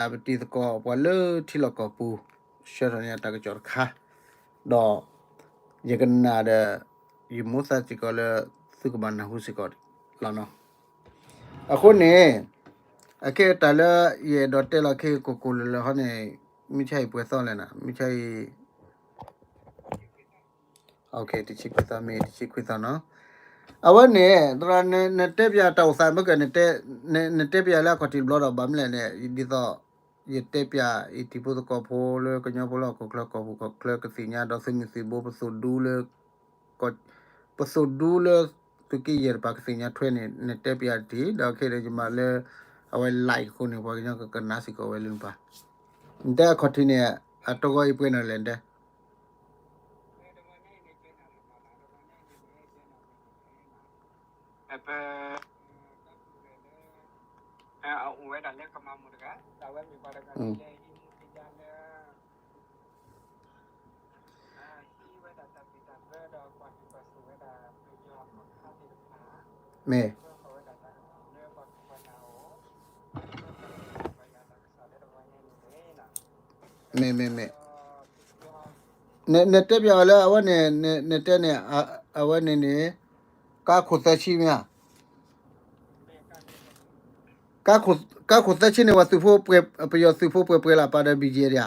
အပတံၤသကိးပှၤလၢထံလီၢ်ကီၢ်ပူၤ ဆှၢထီၣ်န့ၢ်အတၢ်ကစီၣ်တခါ, ဒီး ယကနၣ်ဒီး ယမိၣ်သးစ့ၢ်ကီးလၢ သုကဘၣ်နၢ်ဟူစ့ၢ်ကီးလီၤနီၤ. အဃိန့ၣ် အခဲအံၤတၢ်လၢယအဲၣ်ဒိးတဲလီၤခဲအံၤကိၢ်ကိၢ်လၢၤလၢၤဟီန့ၣ် မုၢ်ဆါအံၤပှဲၤသီလဲၣ်နီၤ, မုၢ်ဆါအံၤ တဆံခွံသီမ့ၢ် တဆံခွံသီနီၤ. အဝဲန့ၣ် သရၣ် နတဲပယၤတၢ်အိၣ်သးမ့ၢ်က နတဲပယၤလၢအခီၣ်ထံးတဘျီဒီး ဘၣ်မနုၤလဲၣ်န့ၣ် ဒ်သိး ယတဲပယၤအံၤ တံၤဖိသကိးဖိလၢကညီဖိလၢဟီၣ်ခိၣ်ချၢကီၢ်ပူၤကီၢ်ချၢကသ့ၣ်ညါ ဒီးသုးမုၢ်သံၣ်ဘိ ပသိၣ်ဒူလၢ ပသိၣ်ဒူလၢသုးက့ယဲၢ်တပၤကသ့ၣ်ညါထွဲန့ၣ် နတဲပယၤတထံၣ် ဒီးခဲအံၤဒီးယမၤလၢ အဝဲ live အဃိန့ၣ် ပှၤကညီကကနၣ်စ့ၢ်ကီးဝဲလၢနပၤ. နတဲအခီၣ်ထံးန့ၣ် အတဂီၤအံၤပှဲၤနီၤလဲၣ်နတဲ မ့ၢ် မ့ၢ် မ့ၢ် မ့ၢ် နတဲပျးအီၤလၢအဝဲန့ၣ် နတဲန့ၣ် အဝဲန့ၣ်န့ၣ် ကါခိၣ်သၢဆံမ့ၢ်ဧါ. ကါခိၣ်သၢဆံန့ၣ် ပှၤသုးဖိပှဲၤ ပယီၤသုးဖိပှဲၤပှဲၤလၢပာ်ဒီး ဘံၣ်ကၠံဒံးဧါ.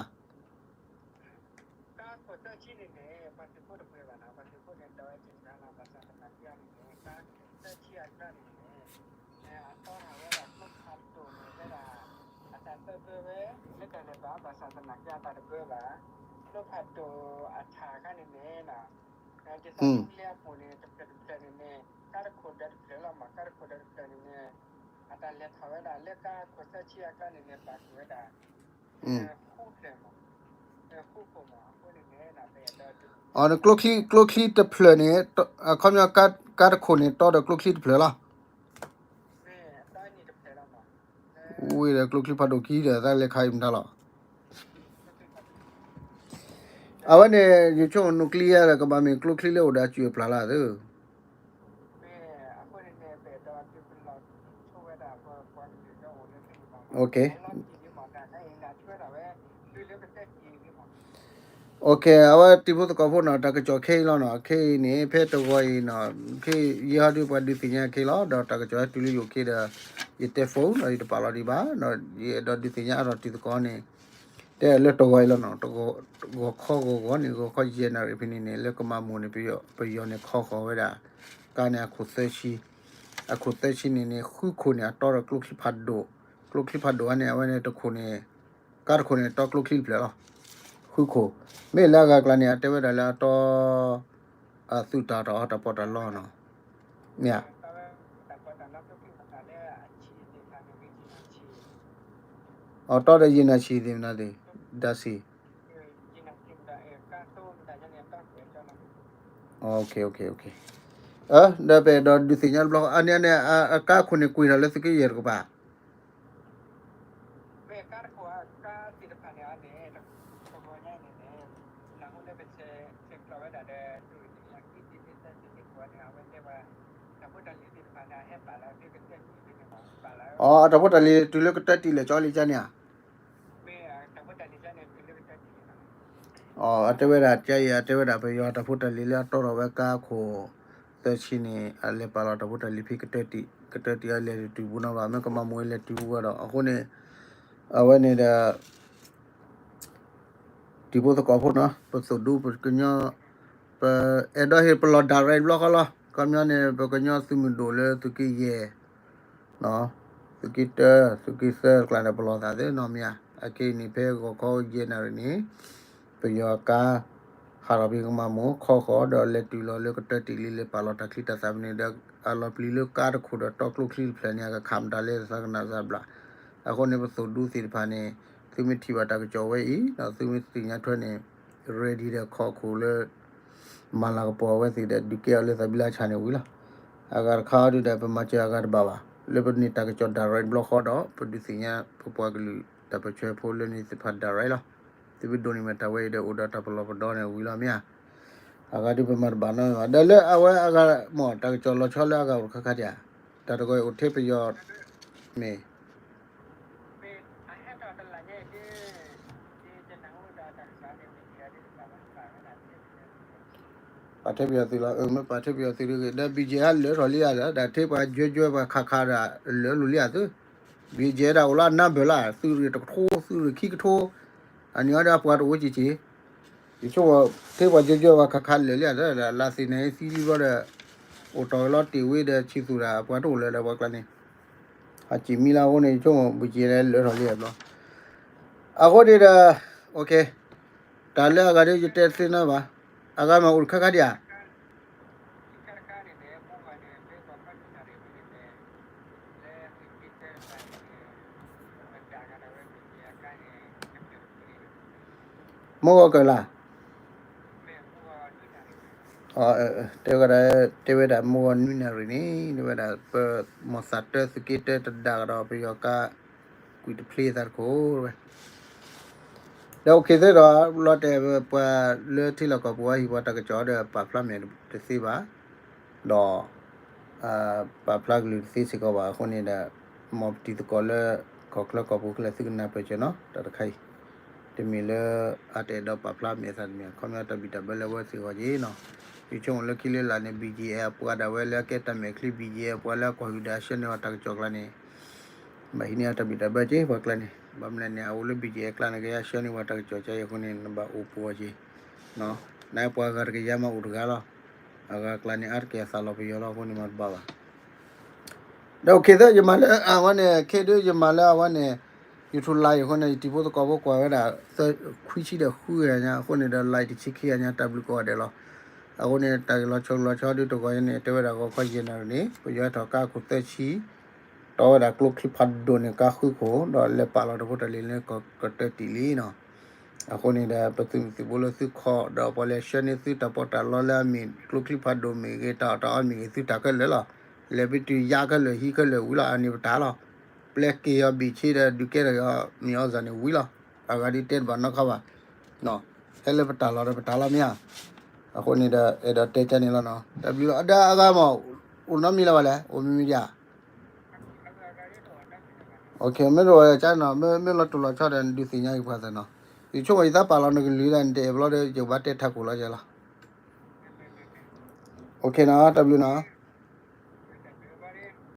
အီၤ ကျိချံ ကျိချံတဖျၢၣ်န့ၣ် အခီပညီ ကါတခိၣ်န့ၣ်တီဒီးကျိချံတဖျၢၣ်လီၤ. ဝံၤဒီးကျိချံဖးဒိၣ်ခံဒီး တၢ်လဲၤခးအံၤမတၤလီၤ. အဝဲန့ၣ် ယဆိကမိၣ် nuclear ဒီး ကဘၣ်မ့ၢ်ကျိချံလၢအိၣ်ဒီးအစုၣ်အပျၢ်လီၤသုး Okay, အဝဲတံၤဖိသကိးဖိနီၤ တၢ်ကစီၣ်ခဲအံၤလီၤနီၤ, ခဲအံၤန့ၣ် ဖဲတဂီၤအံၤနီၤ, ခဲအံၤယဲဟီဒုးပှၤဒုးသ့ၣ်ညါခဲလီၤ, ဒီးတၢ်ကစီၣ်ဟဲတုၤလၢယအိၣ်ခ့ဒီး ယတဲ phone ဒီးယတပာ်လီၤဒံးဘၣ်, ဒီးယအဲၣ်ဒိးဒုးသ့ၣ်ညါအါထီၣ်တံၤသကိးန့ၣ်, တဲလၢတဂီၤအံၤလီၤနီၤ, ဂီၤခီဂီၤဂီၤန့ၣ် ဂီၤခီယဲၢ်နၣ်ရံၣ်ဖဲန့ၣ်န့ၣ် လၢကမၤမိၢ်န့ၣ် ပယီၤန့ၣ်ခီဃီၤဝဲဒၣ် ကါန့ၣ်အခိၣ်သၢဆံ, အခိၣ်သၢဆံန့ၣ်န့ၣ် ဃုခိၣ်န့ၣ် အတီဒီးကျိချံဖးဒိၣ်, ကျိချံဖးဒိၣ်ဧါန့ၣ် အဝဲန့ၣ်တခိၣ်န့ၣ် ကါတခိၣ်န့ၣ် တီကျိချံတဖျၢၣ်လီၤ. ဃုခိၣ်, မ့ၢ်လၢအဂၤကျါန့ၣ် အတဲဝဲဒၣ်လၢအတီ အသုးတၢ်တၢ်အီၣ်တၢ်ပီးတၢ်လီနီၤ, မ့ၢ်ဧါ. အတီဒီးယံာ်နၢ်ဆံးသ့ၣ်မနုၤသ့ၣ်, ဒါဆံး ဒီးပအဲၣ်ဒိးဒုးသ့ၣ်ညါတဘျီဃီ အန့ၣ်န့ၣ် အကါခိၣ်န့ၣ်ကွံာ်ထီၣ်လၢသုးက့ယဲၢ်တကပၤ အတၢ်ဖိတၢ်လံၤတုၤလၢကတၢၢ်တံၢ်လဲၣ်ကၠီလံကန့ၣ်ဧါ. အတဲဝဲဒၣ် ကဲအံၤ အတဲဝဲဒၣ်ပယီၤတၢ်ဖိတၢ်လံၤလၢအတီထီၣ်ဝဲကါခိၣ်သၢဆံန့ၣ် အလဲၤပာ်လီၤတၢ်ဖိတၢ်လံၤဖဲကတၢၢ်တံၢ်, ကတၢၢ်တံၢ်အလဲၤတတုၤဘူးနီၤဘၣ်, မ့ၢ်ကမၤမူဝဲလဲၤတုၤဘူးဝဲဒီး အဃိန့ၣ် အဝဲန့ၣ်ဒီး တံၤဖိသကိးဖိနီၤ, ပသိၣ်ဒူပကညီ, ပအဲၣ်ဒိးဟ့ၣ်ပလီၢ် direct တဘျီဃီလီၤ. ခီပညီန့ၣ် ပကညီသုးမုၢ်ဒိၣ်လၢသုးက့ယဲၢ်, သုးက့တၢ, သုးက့သၢကျါဒီးပလီၢ်သးသ့နီၤမ့ၢ်ဧါ. အခဲအံၤန့ၣ် ဖဲဂီၤခီယဲၢ်နၣ်ရံၣ်န့ၣ် ပယီၤကါ ဟးထီၣ်ဖဲကမၤမိၢ်ခီဃီၤဒီးလဲၤတုၤလီၤလၢကတၢၢ်တံၢ်လံ လဲၤပာ်လီၤတၢ်ချံတၢ်သးဖဲန့ၣ်ဒီး အလီၤပျံၤလၢကါတခိၣ်ဒီးတီကျိချံတဖျၢၣ်န့ၣ် အကခးမတၤလဲၣ်သးကနၣ်သးဘျး. အဃိန့ၣ် ပသိၣ်ဒူသ့ၣ်တဖၣ်န့ၣ် သုမ့ၢ်ထံၣ်ဘၣ်တၢ်ကစီၣ်ဝဲအံၤ ဒီးသုမ့ၢ်သ့ၣ်ညါထွဲန့ၣ် ready ဒီးခီခိၣ်လၢ မၤလၤကပီၤအဝဲသ့ၣ်ဒီး ဒုးကဲအီၤလၢသးဘံလါဆၣ်န့ၣ်ဝံၤလီၤ. အဂၤတခါအံၤဒုးဒီး ပမၤစၢၤအဂၤတဘၣ်ဘၣ်. လၢပန့ၢ်တၢ်ကစီၣ် direct တဘျီဃီဒီး ပဒုးသ့ၣ်ညါပပှၤကလုာ်တၢ်ပၢၢ်ဆၢဖိလၢန့ၣ်သ့ၣ်တဖၣ် direct လီၤ. သုမ့ၢ်ဒိးန့ၢ်မ့ၢ်တၢ်ဝဲအံၤဒီး အိၣ်ဒီးတၢ်ပလီၢ်ပဒီန့ၣ်ဝံၤလီၤမ့ၢ်ဧါ. အဂၤဒုးပမၤတဘၣ်နီဘၣ်. ဒီးလၢအဝဲအဂၤ မ့ၢ်တၢ်ကစီၣ်လီၤဆီလၢအဂၤအိၣ်တခါခါဒံးဧါ. တၢ်တဂီၤအံၤအိၣ်ထဲပယီၤ မ့ၢ် ပာ်ထဲပယီၤသုးလီၤ, မ့ၢ်ပာ်ထဲပယီၤသုးတဂ့ၤ, ဒီး ဘီကၠ့အါ လၢထီၣ်လံဧါဒီး ဒီးထဲပှၤယွဲယွဲပှၤခးခးဒီး လၢလိၤလံဧါသု, ဘီကၠ့ဒၣ်အိၣ်လၢအနၢ်ဘၢၣ်လၢ သုးရ့ၣ်တကထိ သုးရ့ၣ်ခံကထိ, အန့ၣ်အီၤဒီးအပှၤတအိၣ်က့ၤက့ၤ, ယဆိကမိၣ် ထဲပှၤယွဲယွဲပှၤခးခးလၢာ်လံဧါဒီး လၢသ့ၣ်န့ၣ်သံလံဘျီဒီး အိၣ်တီၢ်လီၤတ့ၢ်ဝ့ဒီးဆံးသူၣ်ဒီး အပှၤတအိၣ်လၢၤဒီးပှၤကျါန့ၣ် အစံၣ်မံလၢအဃိန့ၣ် ယဆိကမိၣ် ဘီကၠ့လၢထီၣ်လံဧါဘျီ, အဃိန့ၣ်ဒီး တၢ်လၢအဂၤဒီးယတဲသ့နီဘၣ်, အဂၤမ့ၢ်အိၣ်တခါခါဒံးဧါ မုၢ်ဂီၤကၢၢ်လၢ်, တဲဝဲဒၣ် တဲဝဲဒၣ်မုၢ်ဂီၤနွံနၣ်ရံၣ်န့ၣ် တဲဝဲဒၣ် ပမီၤသးတၢသုးက့တၢတဒါကဒီး ပယီၤကါ ကွံာ်တဖျ့သးတခိၣ်ဝဲ ဒီးအိၣ်ခ့သ့ဒီး လီၤတဲာ်ပှၤလၢထံလီၢ်ကီၢ်ပူၤအဟံၣ်ပှၤတၢ်ကစီၣ်ဒီး ပာ်ဖျါမဲာ်တသ့ဘၣ်, ဒီး ပာ်ဖျါကလုၢ်တသ့စ့ၢ်ကီးဘၣ်အဃိန့ၣ်ဒီး မ်ပတံၤသကိးလၢ ကီၢ်ချၢကီၢ်ပူၤခဲလၢာ်သုကနၢ်ပၢၢ်စၢၤနီၤ တၢ်တခါအံၤ, တမ့ၢ်လၢ အတအဲၣ်ဒိးပာ်ဖျါမဲာ်သးတမ့ၢ် ခီပညီတၢ်ဘံၣ်တၢ်ဘၢလၢအဝဲသ့ၣ်အဂီၢ်က့ၤနီၤ, ယဆိကမိၣ်လၢခံလၢလာ်န့ၣ် ဘီကၠ့အပှၤဒၣ်ဝဲလၢအကဲတၢ်မဲာ်ချံ ဘီကၠ့အပှၤလၢအကွၢ်ဟုၣ်ဒီးအဆှၢန့ၢ်ဝဲတၢ်ကစီၣ်ကျါန့ၣ် ဘၣ်ဟံးန့ၢ်အတၢ်ဘံၣ်တၢ်ဘၢက့ၤ ပှၤကျါန့ၣ် ဘၣ်မနုၤန့ၣ် အအိၣ်လၢ ဘီကၠ့ အကျါန့ၣ် ကယါဆှၢန့ၢ်ပှၤတၢ်ကစီၣ်ကါအံၤအဃိန့ၣ် နဘၣ်အိၣ်ပှဲၤက့ၤ နပှၤဂၤတကယၤမးအိၣ်တဂၤလီၤ, အဂၤကျါန့ၣ် အါတက့ၢ်အသးလီၤပယီၤလီၤအဃိန့ၣ်မးတဘၣ်ဘၣ်, ဒီးအိၣ်ခ့သ့ ယမၤလၢအဝဲန့ၣ် ခ့ဒုးယမၤလၢအဝဲန့ၣ် YouTube live အဃိန့ၣ် ယတံၤဖိသကိးဖိကွၢ်ဝဲဒၣ် ခွံဆံဒီးဃုဂၤညါ အဃိန့ၣ်ဒီး like တဆံခံဂၤညါ တၢ်ဘျုးကိးဂၤဒဲးလီၤ, အဃိန့ၣ် တၢ်ဂ့ၢ်လီၤဆီလီၤဆီဒုးတဂီၤအံၤန့ၣ် တဲဝဲဒၣ်ဂီၤခီယဲၢ်နၣ်ရံၣ်န့ၣ် ပယီၤဟဲထီၣ်ကါခိၣ်သၢဆံ တီဝဲဒၣ်ကျိချံဖးဒိၣ်န့ၣ် ကါဃုခိၣ် ဒီးလဲၤပာ်လီၤတဖိတၢ်လံၤလၢကတၢၢ်တံၢ်လံနီၤ, အဃိန့ၣ်ဒီး ပသုးမုၢ်သံၣ်ဘိလၢသုခီၣ် ဒီးပှၤလဲၤဆှၢန့ၢ်သုတၢ်ပီးတၢ်လီလၢအမ့ၢ်ကျိချံဖးဒိၣ်မ့ၢ်ဂ့ၤ တၢ်အီၣ်တၢ်အီမ့ၢ်ဂ့ၤ သုတၢ်ခဲလၢာ်လီၤ, လဲၤပတုၤယါခဲလၢာ်ဟံးခဲလၢာ်ဝံၤလီၤ အန့ၣ်ပတၢ်လီၤ, ပျဲက့ၤအီၤဘ့ၣ်ဆ့ဒီးဒုးကဲထီၣ်အီၤမ့ၢ်အီၣ်စၢ်န့ၣ်ဝံၤလီၤ, အဂၤဒ်တဲတဘၣ်နီတခါဘၣ် ဟဲလၢပတၢ်လီၢ်ဒီးပတၢ်လီၢ်မ့ၢ်ဧါ, အဃိန့ၣ်ဒီး အဲၣ်ဒိးတဲကန့ၣ်လီၤနီၤ တၢ်ဘျုးလီၤ ဒီးအဂၤမး အိၣ်နီတမံၤလၢၤဘၣ်လဲၣ် အိၣ်မံၤမံၤဒံးဧါ, မ့ၢ်တအိၣ်ကန့ၣ် မ့ၢ်လီၤတူာ်လီၤဆီဒီး နဒုးသ့ၣ်ညါက့ၤပှၤသးနီၤ, ယဆိကမိၣ်ယသးပာ်လီၤနကလုၢ်ဒၣ် နတအဲၣ်ဘျီဒီး ယကဘၣ်တဲထးခိၣ်လီၤယဲလီၤ, တၢ်ဘျုးနီၤ